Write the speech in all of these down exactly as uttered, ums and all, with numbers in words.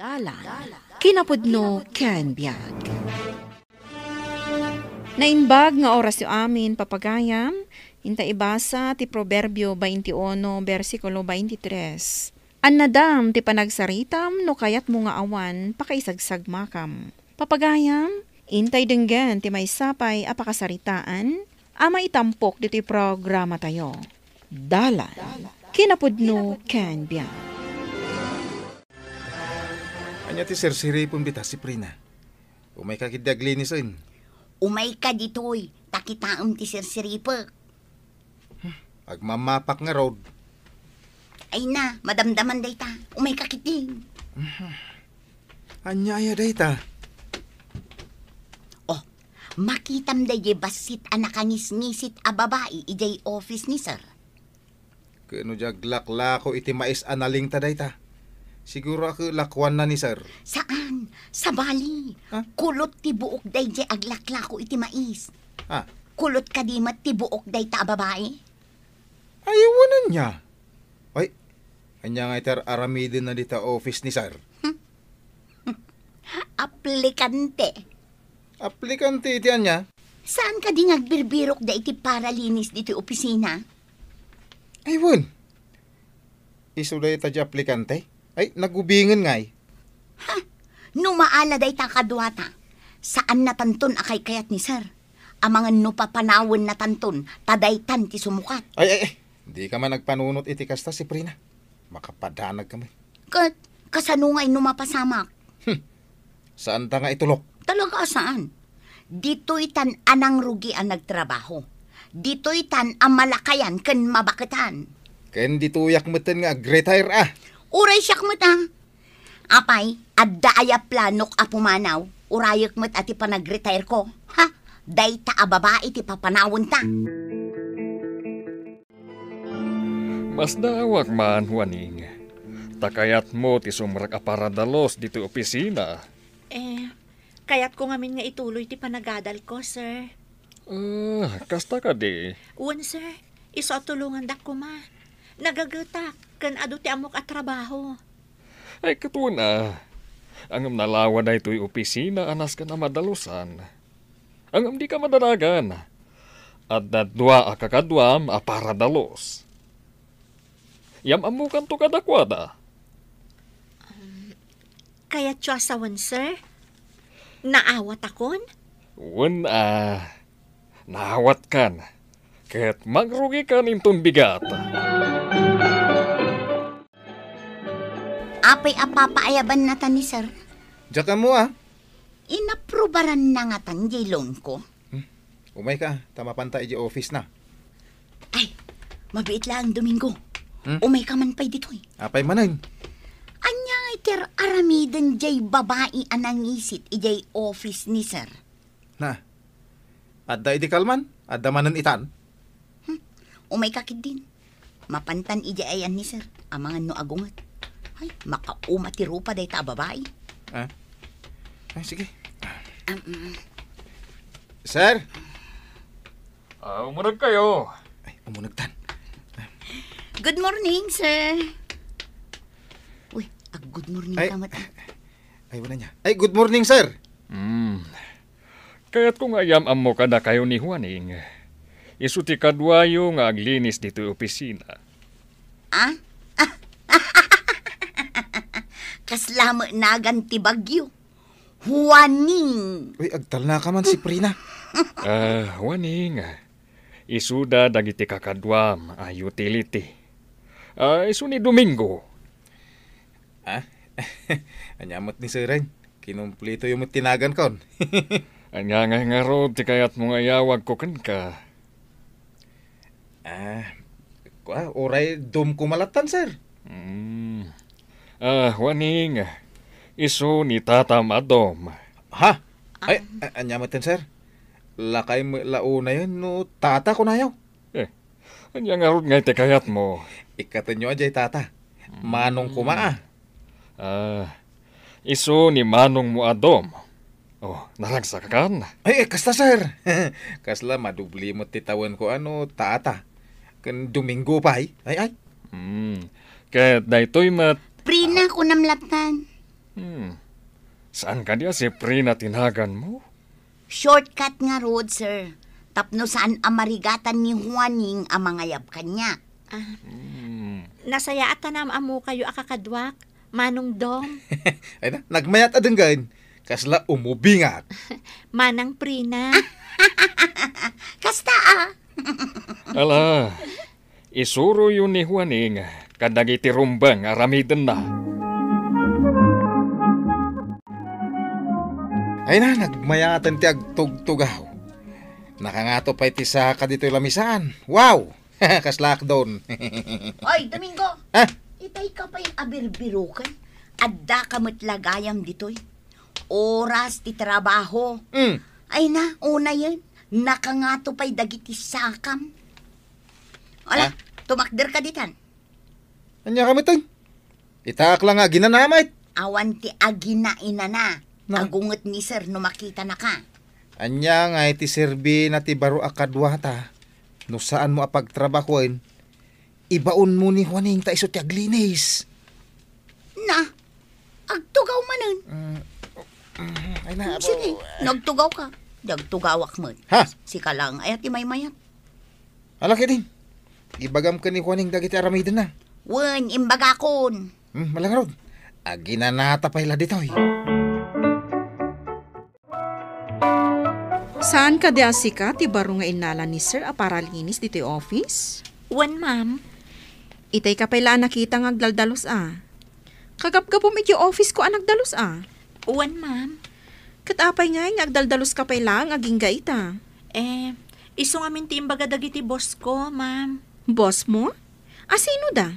Dalan, kinapudno ken biag. Naimbag nga orasyo amin, papagayam, inta ibasa ti Proverbio twenty-uno, bersikulo twenty-three. Annadam ti panagsaritam no kayatmo nga awan pakaisagsagmakam. Papagayam, intay denggen ti maysa pay a pakasaritaan a maitampok ditoy programatayo. Dalan, kinapudno ken biag. Ania ti sirsiripem dita, Siprina? Umayka ketdi aglinisen. Umayka ditoy, ta kitaem ti sirsiripek. Agmamapak ngarud. Ay na, madamdaman dayta. Umayka ketdi. Ania aya dayta? Oh, makitam daydiay bassit a nakangisngisit a babai idiay office ni sir. Ket no di aglaklako iti mais a nalingta dayta, siguro a lakuanna ni sir. Saan? Sabali. Ha? Kulot ti buok daydiay aglaklako iti mais. Ha? Kulot kadi met ti buok dayta a babai? Ay, wen ania? Ay, ania nga iti ar-aramidenna dita office ni sir? Aplikante. Aplikante iti ania? Saan kadi nga agbirbirok da iti paralinis ditoy opisina? Ay, wen. Isu dayta di aplikante? Ay, nagubingen ngay. Ha? No maala dayta kaduata, saan natanton a kaykayat ni sir. Amangan no papanawen natanton, ta daytan ti sumukat. Ay, ay, ay. Dika man agpanunot iti kasta, Siprina. Makapadanag kami. Ket, kasano ngay no mapasamak? Hmm. Saanta nga itulok? Talaga a saan. Ditoy tan a nangrugi a nagtrabaho. Ditoy tan a malakayan ken mabaketan. Ken ditoyak metten nga agretire a. Uray siak met a. Apay, adda aya planok a pumanaw? Urayek met a ti panagretire ko. Ha? Dayta a babai ti papanawenta. Masdaawak man, Juaning. Ta kayatmo ti sumrek a paradalus ditoy opisina. Eh, kayatko ngamin nga ituloy ti panagadalko, sir. Ah, kasta kadi? Wen, sir. Isu a tulongandak koma. Nagagetak, ken adu ti ammok a trabaho. Ay, ket wen a. Ngem nalawa daytoy opisina a nasken a madalusan. Ngem dika madanagan. Adda dua a kakaduam a paradalus. Yam-ammokanto kadakuada. Um, kayatyo a sawen, sir? Naawatakon? Wen a, naawatkan. Ket mangrugikan inton bigat. Apay a papaayabannatan ni sir? Diak ammo a. Inaprubaranna ngatan diay loan ko? Hmm. Umayka, ta mapanta idiay office na. Ay, mabiit laeng Domingo. Hmm? Umayka man pay ditoy. Apay manen? Ania ngay ti ar-aramiden diay babai a nangisit idiay office ni sir? Na, adda idi kalman, adda manen itan. Hmm, umayka ketdin. Mapantan idiay ayan ni sir, amangan no agunget. Ay, makauma ti rupa dayta a babai. Ah? Ay, sige. Um, mm. Sir? Ah, umunegkayo. Ay, umunegtan. Good morning, sir. Uy, ag-good morning ka met, ah. Ay, wala niya. Ay, good morning, sir. Hmm. Kayatko nga yam-ammo kadakayo ni Juaning. Isu ti kaduayo nga aglinis ditoy opisina. Ah? Kasla met nagan ti bagyo. Juaning. Uy, agtalna ka man, Siprina. Ah, Juaning. Isuda dagiti kakaduam a utility. Ah, isu ni Domingo. Ah? Ania met ni Seren? Kinumplitoyo met ti nagankon. Ania ngay ngarud ti kayatmo nga iyawagko kenka? Ah, kua, uray Dom koma lattan, sir. Mm. Ah, Juaning, isu ni tatam a Dom. Ha? Ay, a-, ania metten, sir? Lakay met la unayen no tata kunayo? Eh, ania ngarud ngay ti kayatmo? Ikkatenyo a diay tata. Manong koma, ah. Ah, isu ni manongmo a Dom. Oh, naragsakakan? Ay, eh, kasta, sir. Kasla madubli met ti tawenko a no tata. Ken Domingo pay. Ay, ay. Hmm. Ket daytoy met. Prina, kunam lattan. Hmm. Saan kadi a Seprina ti naganmo? Shortcut ngarud, sir. Tapno saan a marigatan ni Juaning a mangayab kaniak. Ah, Hmm. Nasayaat a naam-ammokayo a kakaduak, Manong Dom. Ay na, nagmayat a denggen. Kasla umubingak. Manang Prina. Kasta, ah. Ala, isuroyo ni Juaning kadagiti rumbeng a aramidenna. Ay na, nagmayaten ti agtugtugaw. Nakangato pay ti saka ditoy lamisaan. Wow! Kasla akdon. Oy, Domingo! Ah? Itay ka pay abirbiruken. Adda ka met la gayam ditoy. Oras ti trabaho. Mm. Ay na, unayen. Nakangato pay dagiti sakam. Ala, Ah? Tumakder ka ditan. Ania ka met, oy? Itaak la nga aginana met. Awan ti aginainana. Na? Agunget ni sir no makitanaka. Ania ngay ti serbina ti baro a kaduata no saanmo a pagtrabahoen? Ibaonmo ni Juaning ta isu ti aglinis. Na, agtugaw manen. Mm, mm, ay na, Hmm, sige, apo. Nagtugaw ka. Nagtugawak met. Ha? Sika lang, ay, ti maymayat. Ala, Kiting. Ibagam ken ni Juaning dagiti aramidenna. Wen, imbagakon. Hmm, malangarod. Aginanata pay la ditoy. Saan kadi a sika ti baro nga innala ni Sir a paralinis ditoy office? Wen, ma'am. Itay ka pay la a nakita nga agdaldalos a. Kagapgapum iti office ko a nagdalus a. Wen, ma'am. Ket apay ngay nga agdaldaluska pay laeng agingga ita? Eh, isu ngamin ti imbaga dagiti boss ko, ma'am. Boss mo? A sino da?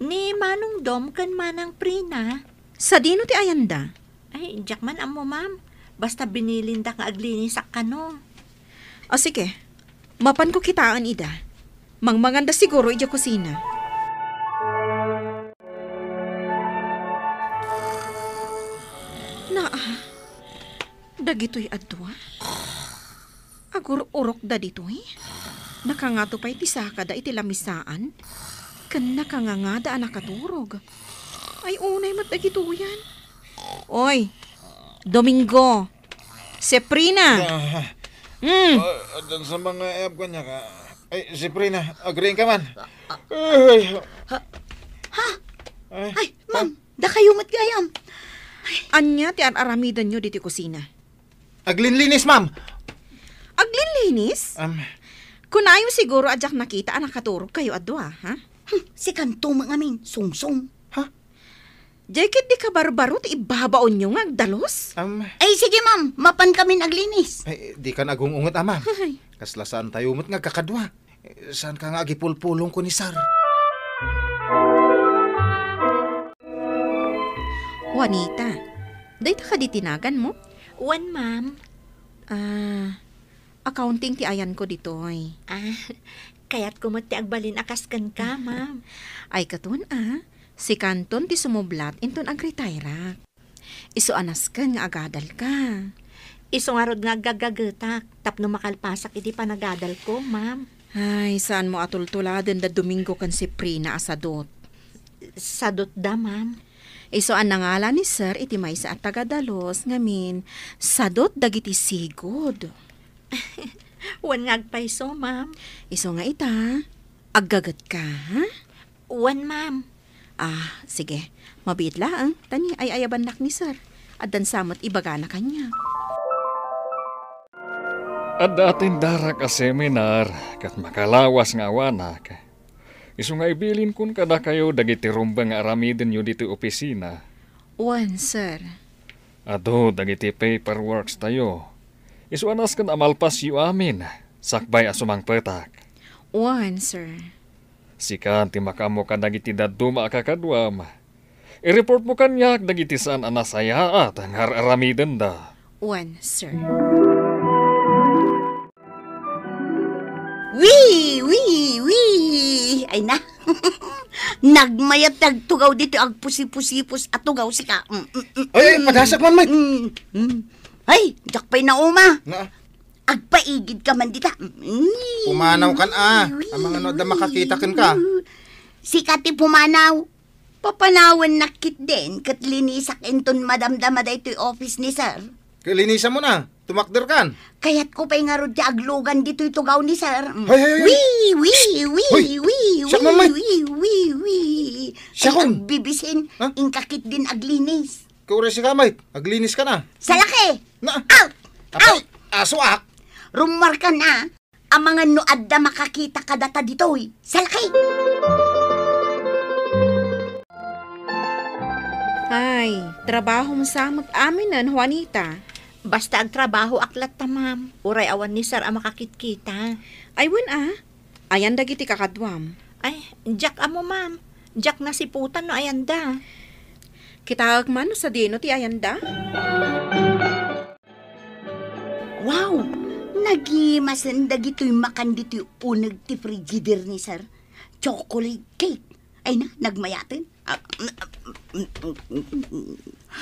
Ni Manong Dom ken Manang Prina. Sadino ti ayanda? Ay, diak man ammo, ma'am. Basta binilinda nga aglinisak kano. O sige, mapanko kitaen ida. Mangmanganda siguro idiay kusina. Naa, dagitoy a dua. Agur-urokda ditoy. Nakangato pay ti sakada iti lamisaan. Ken nakangangada a nakaturog. Ay, unay met dagitoyan. Oy, Domingo. Seprina. Ah. Hmm. Ah, addan sa mga ayab kaniak. Ay, Seprina, agriing ka man. Ay. Ha? Ha? Ay. Ay, ma'am, dakayo met gayam. Ania ti ar-aramidenyo ditoy kusina? Aglinlinis, ma'am. Aglinlinis? Um. Kunayo siguro a diak nakita a nakaturog kayo a dua, ha? Hmm, sikanto met ngamin, sungsong. Ha? Diay ket di kabarbaro ti ibabaonyo nga agdalus? Am. Ay, sige, ma'am. Mapan kamin aglinis. Ay, di kan agung-unget, a, ma'am. Ay. Kasla saan tayo met nga agkakadua. Saan ka nga agipulpulong ko ni Sir? Juanita, dayta kadi ti nagan mo? Wen, ma'am. Ah, accounting ti ayan ko ditoy. Ah, kayat ko met ti agbalin a kas kenka, ma'am. Ay, katon, a. Sikanton ti sumublat inton agretairak. Isu a nasken nga agadalka. Isu ngarud nga aggagagetak tapno makalpasak iti panagadalko, ma'am. Ay, saan mo a tultuladen da Domingo ken Seprina a sadut. Sadutda, ma'am. Isu a nangala ni Sir iti maysa a taga-Dalos ngamin, sadut dagiti sigud. Wen nga agpayso, ma'am. Isu nga ita, aggagetka, ha? Wen, ma'am. Ah, sige. Mabiit laeng, ta ni ay-ayabannak ni Sir. Addan sa met ibagana kaniak. Adda atendarak a seminar ket makalawas nga awanak. Isu nga ibilinkon kadakayo dagiti rumbeng nga aramidenyo ditoy opisina. Wen, sir. Adu dagiti paperworks tayo. Isu a nasken a malpasyo amin, sakbay a sumangpetak. Wen, sir. Sika ti makaammo kadagiti dadduma a kakaduam. I-report mo kaniak dagiti saan a nasayaat nga ar-aramidenda. Wen, sir. Wi, wi, wi! Ay na. Nagmayat ti agtugaw ditoy agpusipusipus a tugaw sika. Mm, mm, mm, Ay, ay, mm. Padasak man, Mike. Mm, mm. Ay, diak pay nauma. Na? Agpaigid ka man dita. Mm. Pumanaw kan, a. Wi, Amang ano, adda wi. Makakita kenka. Sika ti pumanaw. Papanawennak ketdin ket linisak inton madamdama daytoy office ni sir. Ket linisanmo na, tumakderkan. Kayatko pay ngarud ti aglugan ditoy tugaw ni sir. Mm. Hay, hay, hay. Wi, wi, wi, Hoy! Wi, siak wi, man, Mike. Wi, wi, wi. Siak Ay, kon. Agbibisin, Ha? Inka ketdin aglinis. Kauray sika, Mike. Aglinis ka na. Salaki! Na. Out! Apay, Out! Asuak. Rumarka na. Amangan no adda makakita kadata ditoy. Salaki! Ay, trabahom sa met aminen, Juanita. Basta agtrabahoak latta, ma'am. Uray awan ni sir a makakitkita. Ay, wen a. Ayan dagiti kakaduam? Ay, diak ammo, ma'am. Diak nasiputan no ayanda. Kitaek man no sadino ti ayanda? Wow! Nagimasen dagitoy makan ditoy uneg ti frigider ni sir. Chocolate cake. Ay na, nagmayaten. Ah,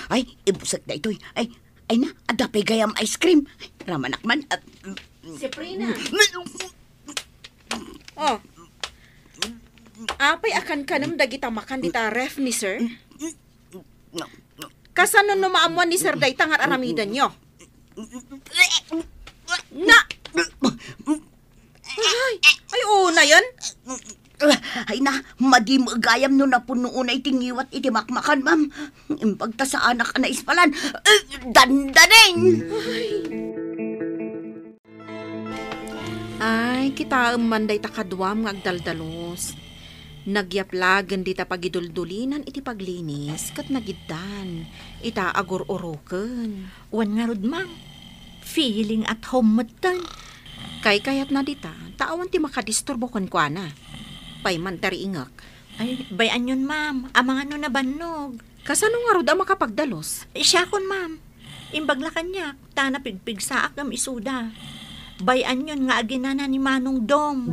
ay, ibusek daytoy. Ay, ay na, adda pay gayam ice cream. Ay, ramanak man. Ah, Sabrina. Oh. Apay a kankanem dagita makan dita ref ni sir? Kasano no maammuan ni sir dayta nga ar-aramidenyo? Na! Ay, ay, unayen? Ay na, madi met gayam no napunno unay ti ngiwat iti makmakan, ma'am. Imbag ta saanak a naispalan. Dandaning! Ay. Ay, kitaem man dayta kaduam nga agdaldalos. Nagyaplagen dita pagiduldulinan iti paglinis ket nagiddan ita agur-uroken. Wen ngarud, ma'am, feeling at home metten. Kaykayatna dita, ta awan ti makadisturbo kenkuana. Pay man ti riingek. Ay, bay-anyon, ma'am. Amangan no nabannog. Kasano ngarud a makapagdalus? Siakon, ma'am. Imbag la kaniak, ta napigpigsaak ngem isuda. Bay-anyon nga aginana ni Manong Dom.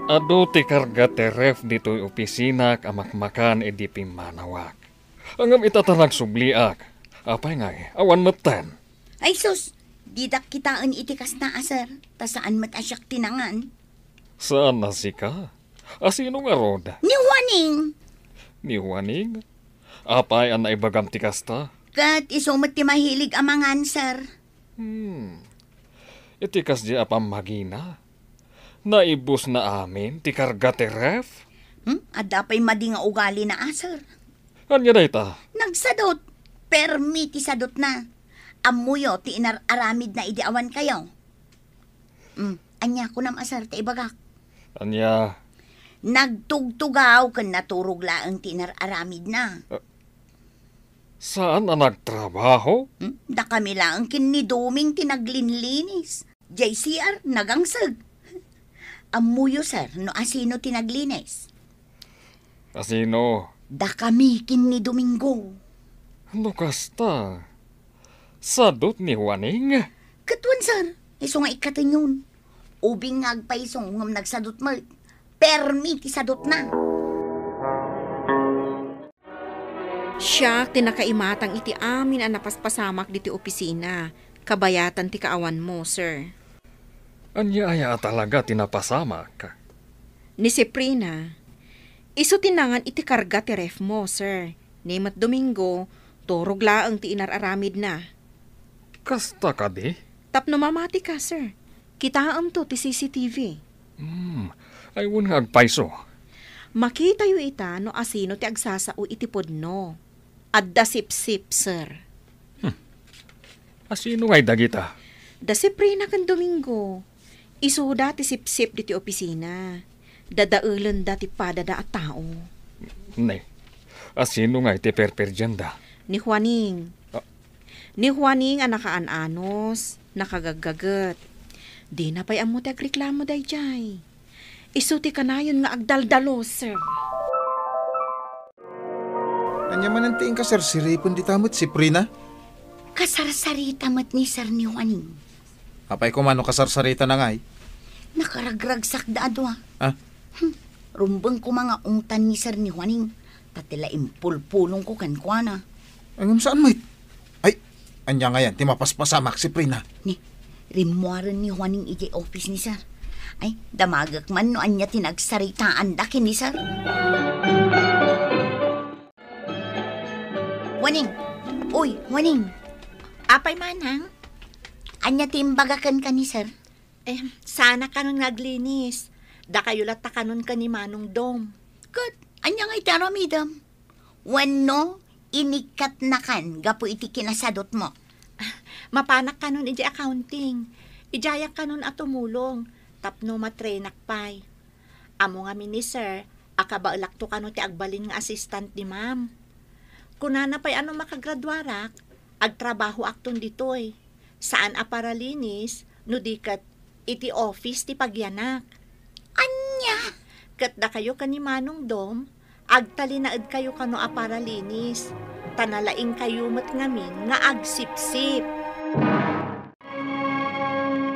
Adu ti karga ti ref ditoy opisinak a makmakan idi pimmanawak. Ngem ita ta nagsubliak, apay ngay, awan metten. Ay sus, didak kitaen iti kasta a sir, ta saan met a siak ti nangan. Saan a sika? A sino ngarud? Ni Juaning. Ni Juaning? Apay a naibagam ti kasta? Ket isu met ti mahilig a mangan, sir. Hmm. Iti kasdi a pammagina, naibusna amin ti karga ti ref? Hmm? Adda pay madi nga ugalina a, sir. Ania dayta? Nagsadut. Permi ti sadutna. Ammoyo ti inar-aramidna idi awan kayo. Hmm, ania kunam a, sir, ti ibagak? Ania? Nagtugtugaw ken naturog laeng ti inar-aramidna. Ah, saan a nagtrabaho? Hmm? Dakami laeng ken ni Doming ti naglinlinis. Jay C R, nagangseg. Ammoyo, sir, no asino ti naglinis? Asino? Dakami ken ni Domingo. No kasta, sadut ni Juaning? Ket wen, sir, isu nga ikkatenyon. Ubing nga agpayso ngem nagsadut met. Permi ti sadutna. Siak ti nakaimatang iti amin a napaspasamak diti opisina, kabayatan ti kaawanmo, sir. Ania aya a talaga ti napasamak? Ni Siprina, isu ti nangan iti karga ti ref mo, sir. Ni met Domingo, turog laeng ti inar-aramidna. Kasta kadi? Tapno mamati ka, sir. Kitaemto ti C C T V. Hmm, ay wen nga agpayso. Makitayo ita no asino ti agsasao iti pudno. Adda sipsip, sir. Hmm. Asino ngay dagita? Da Siprina ken Domingo. Isuda ti sipsip diti opisina. Dadaelenda ti padada a tao. Ne, asino ngay ti perperdianda? Ni Juaning. Ah. Ni Juaning a nakaan-anos, nakagaggaget. Dina pay ammo ti agreklamo daydiay. Isu ti kanayon nga agdaldalos, sir. Ania manen ti inka sarsaripen dita met, Siprina? Kasarsarita met ni Sir ni Juaning. Apay koma no kasarsaritana ngay? Nakaragragsakda a dua. Ah? Hmm. Rumbeng koma nga ungtan ni Sir ni Juaning, ta ti la impulpulongko kenkuana. Ngem saan met? Ay, ania ngayen ti mapaspasamak, Siprina? Ni, rimmuaren ni Juaning idiay office ni Sir. Ay, damagek man no ania ti nagsaritaanda ken ni Sir. Waning! Uy, Waning! Apay, Manang? Ania ti imbaga kenka ni Sir? Eh, saan kanon nga aglinis. Dakayo latta kanon ken ni Manong Dom. Ket, ania nga iti aramidem? Wenno, inikkatnakan gapu iti kinasadutmo? Mapanak kanon iti accounting. Idiayak kanon a tumulong tapno matrainak pay. Ammo ngamin ni Sir a kabaelakto kano ti agbalin nga assistant ni Ma'am. Kunana pay a no makagraduarak, agtrabahoakton ditoy. Saan a paralinis, no di ket iti office ti pagyanak. Ania? Ket dakayo ken ni Manong Dom, agtalinaedkayo kano a paralinis, ta nalaingkayo met ngamin nga agsipsip.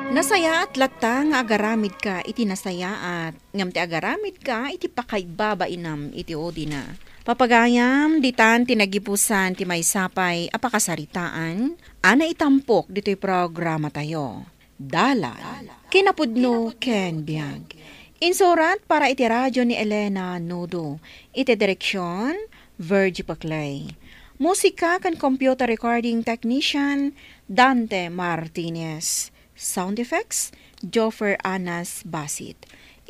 Nasayaat latta nga agaramidka iti nasayaat, ngem ti agaramidka iti pakaibabainam iti udina. Papagayam, ditan ti nagipusan ti maysa pay a pakasaritaan a naitampok ditoy programatayo. Dalan, kinapudno ken biag. Insurat para iti radio ni Elena Nudo. Iti direksion, Virgie Paclay. Musika ken computer recording technician, Dante Martinez. Sound effects, Joffer Anas Basit.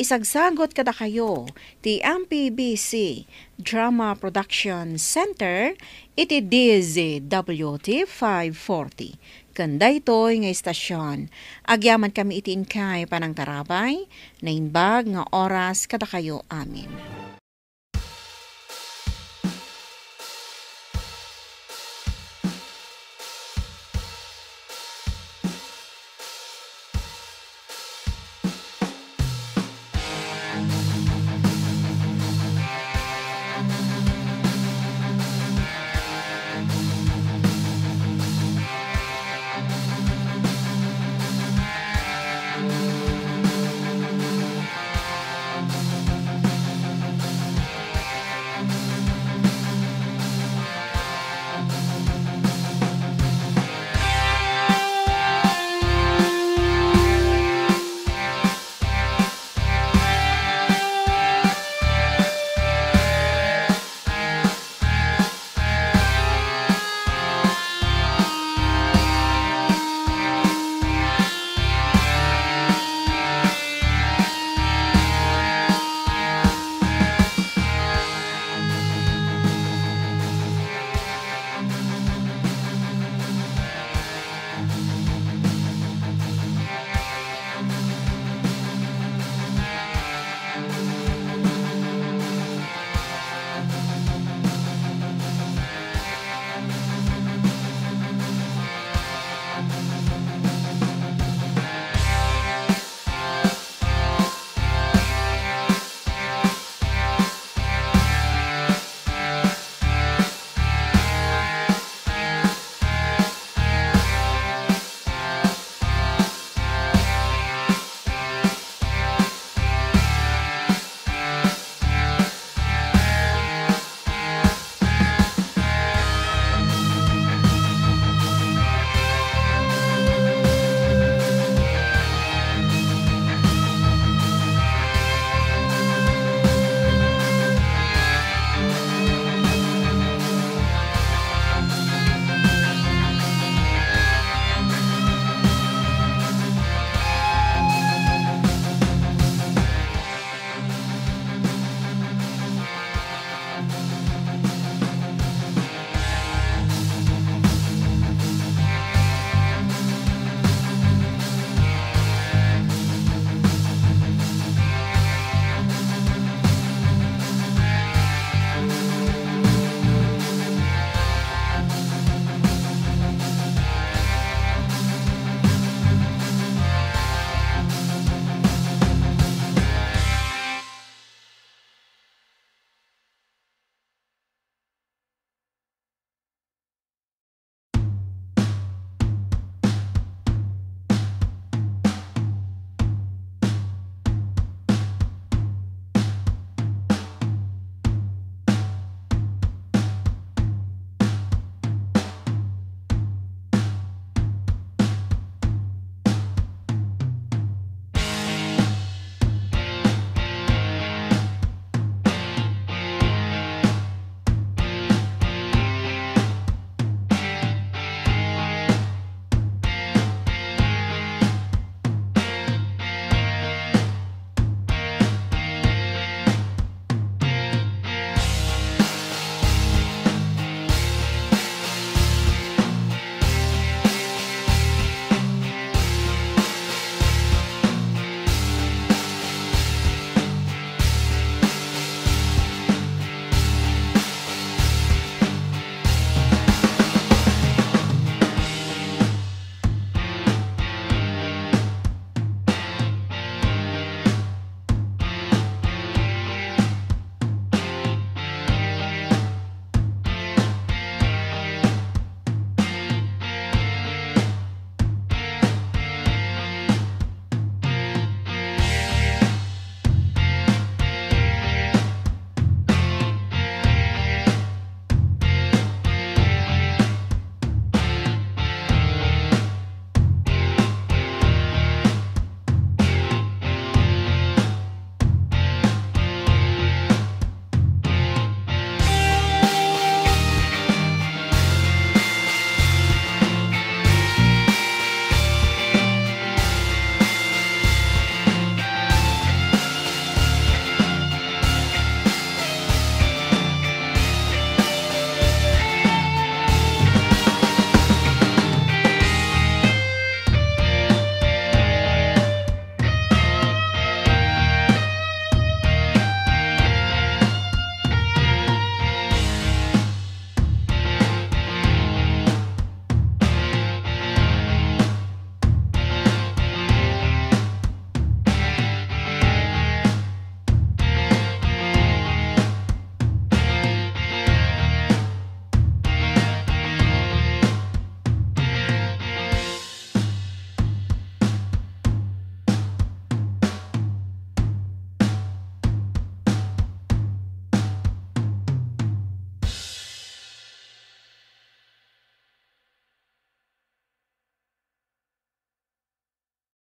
Isagsagot kadakayo ti M P B C Drama Production Center iti D Z W T five forty. Ken daytoy nga istasyon, agyamankami iti inkay panangtarabay, naimbag nga oras kadakayo amin.